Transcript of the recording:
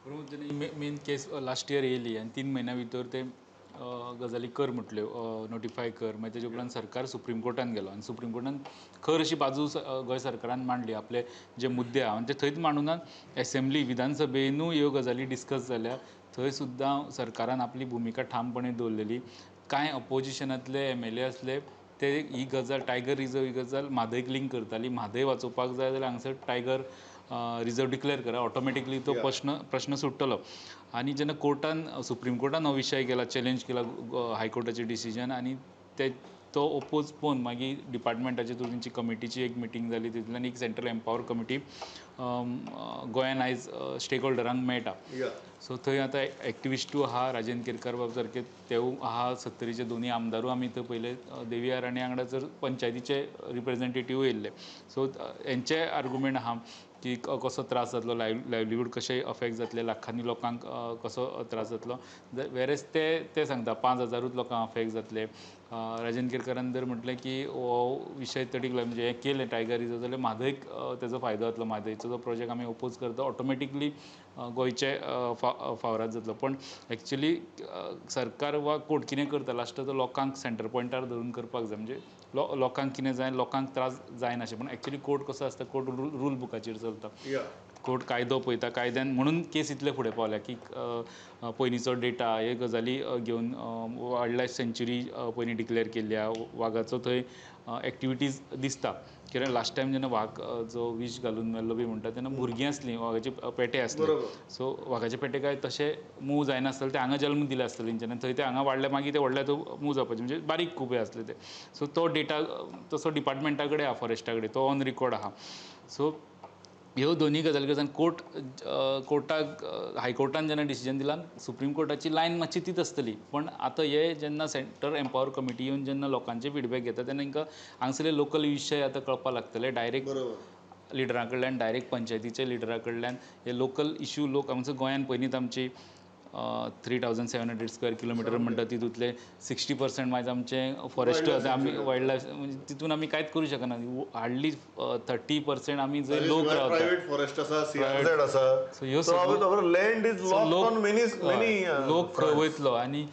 बरोबर. जेन्ना मेन केस last year येयली आनी 3 म्हयन्या भितर ते गजाली कर म्हटल्यो, नोटिफाय कर, मागीर तेजे उपरांत सरकार सुप्रीम कोर्टान गेलो आनी सुप्रीम कोर्टान खर अशी बाजू गोंय सरकारान मांडली. आपले जे मुद्दे आहा आनी ते थंयच मांडून एसेंब्ली, विधानसभेनूय ह्यो गजाली डिस्कस जाल्या. थंय सुद्दां सरकारान आपली भुमिका ठामपणे दवरलेली. कांय अपोजिशनांतले एमएलए आसले, ते ही गजाल, टायगर रिजर्व ही गजाल म्हादयक लिंक करताली. म्हादय वाचोवपाक जाय जाल्यार हांगसर टायगर रिजर्व डिक्लेअर करा, ऑटोमॅटिकली तो प्रश्न सुट्टलो. आनी जेन्ना कोर्टान, सुप्रीम कोर्टान हो विशय केला, चॅलेंज केला हायकोर्टाचे डिसिजन आनी ते तो ओपोज पळोवन मागीर डिपार्टमेंटाचे थ्रू तेंची कमिटीची एक मिटींग जाली. तितूंतल्यान एक सेंट्रल एम्पावर कमिटी गोंयान आयज स्टेक होल्डरांक मेळटा. सो थंय आतां एक्टिविस्टूय आहा, राजेंद्र केरकार बाब सारके तेवूय आहा. सत्तरीचे दोनूय आमदारूय आमी थंय पयले, देविया राणे वांगडा जर पंचायतीचे रिप्रेझेंटेटिव्ह येयल्ले. सो हेंचे आर्गुमेंट आहा की कसो त्रास जातलो, लायवलीहूड कशें अफेक्ट जातले, लाखांनी लोकांक कसो त्रास जातलो. वेरेज ते ते सांगता 5,000ूच लोकांक अफेक्ट जातले. राजेंद्र केरकारान जर म्हटलें की हो विशय तडीक लाय, म्हणजे हें केलें टायगर रिजर्व जाल्यार म्हादयक तेजो फायदो जातलो, म्हादयचो जो प्रोजेक्ट आमी ओपोज करता ऑटोमॅटिकली गोंयचे फावराद जातलो. पण एक्चुली सरकार वा कोर्ट कितें करता, लास्टाक तो लोकांक सेंटर पॉयंटार धरून करपाक जाय, म्हणजे लोकांक कितें जाय, लोकांक त्रास जायनाशें. पूण एक्चुली कोर्ट कसो आसता? कोर्ट रूल बुकाचेर चलता. कोर्ट कायदो पळयता. कायद्यान म्हणून केस इतले फुडें पावल्या की पयलींचो डेटा हे गजाली घेवन वायल्ड लायफ सँच्युरी पयलीं डिक्लेअर केल्ली आहा. वागाचो थंय एक्टिविटीज दिसता, कित्याक लास्ट टायम जेन्ना वाग जो विश घालून मेल्लो बी म्हणटा तेन्ना भुरगीं आसलीं, वागाचे पेटे आसले. सो वागाचे पेटे काय तशे मूव जायनासतले, ते हांगा जल्म दिले आसतले तेंच्यांनी, थंय ते हांगा वाडले, मागीर ते व्हडले मूव जावपाचे, म्हणजे बारीक खूब हे आसले ते. सो तो डेटा तसो डिपार्टमेंटा कडेन आहा, फॉरेस्टा कडेन, तो ऑन रिकॉर्ड आहा. सो ह्यो दोनूय गजाली कडल्यान कोर्टाक, हायकोर्टान जेन्ना डिसिजन दिलां, सुप्रीम कोर्टाची लायन मातशी तीच आसतली. पण आतां हे जेन्ना सेंटर एम्पावर कमिटी येवन जेन्ना लोकांचे फिडबॅक घेता तेन्ना तांकां हांगसरले लोकल विशय आतां कळपाक लागतले डायरेक्ट लिडरां कडल्यान, डायरेक्ट पंचायतीच्या लिडरा कडल्यान हे लोकल इशू. लोक आमचो गोंयान पयलींच आमची 3700 square kilometer म्हणटा, तितूंतले 60% मागीर आमचें फॉरेस्ट आसा. आमी वायल्ड लायफ, म्हणजे तितून आमी कांयच करूं शकना. हार्डली 30% आमी जंय लोक रावता. प्रायव्हेट फॉरेस्ट आसा, सीआरझेड आसा. सो ह्यो land is lock on many many. लोक खंय वयतलो आनी